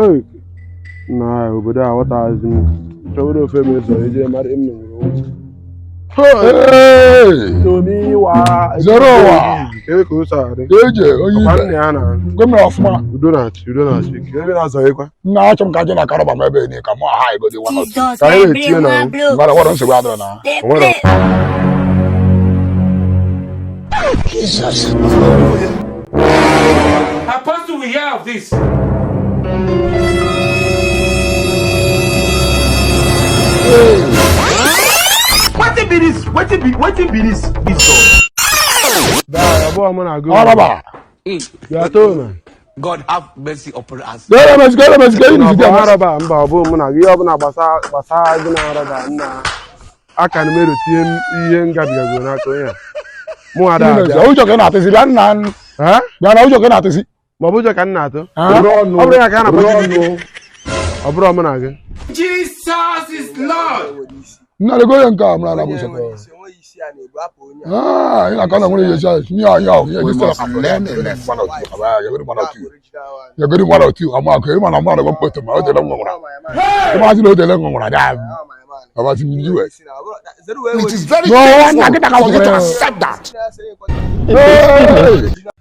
Ei, na obodo a aghọtaghịzi m chọwere ofe m eso eje mara m nụrụ. Hey! Tomiwa. Zoro ụwa. Ebe ka o si adị. Eje onye Ọkwa ibe. nna ya na Gọọmenti ọfụma. Udo na-achị, udo na-achị. Ka ebe na-azọghịkwa. Nna, achọ m ka aje na karọba m ebe ni ka mụ aha ego dị one or two. Jesus, Ka anyị my na-etinye brain na wan blow. Mmadụ nwere nsogbu adịrọ na. Dey O nwere play. Jesus. Apostle, we hear of this. Wetin be this? Wetin be this God? Daa, abụọ mụ na gị. Ọrọba. Bịa too na. God have mercy upon us. Gere mesi, gere mesi, gere Na mesi. ọ bụ arọba mba, ọ bụ mụ na gị. Ihe ọbụla gbasara gị na arọba nna aka na m erotinye m ihe m gabigagoro n'aka onye a. Mụ ada abịa. Ụjọ ka ị na-atụzi, bịa nna. Ha? Bịa na ụjọ ka ị na-atụzi. Ma ọ bụ ụjọ ka m na-atụ. Ha? Ọ bụrụ ya ka a na-akpọ gị. Ọ bụrụ mụ na gị. Jesus is Lord. Nna, lego onye nke a mụrụ ala bụ sọtọ. Ah, ị na-akọ na nwere ihe esi nye ya ya gị sọrọ ka learn a one or two ka ya gị one or two. Ya gị one or two ama ka ị ma na mụ na mkpọtụ ma o tere nwụrụ. Ị ma sị na o tere nwụrụ ada. Baba ti mi jiwe. It is very No, painful na kita ka for you to wọ̀gẹ̀rẹ̀. accept that. Hey!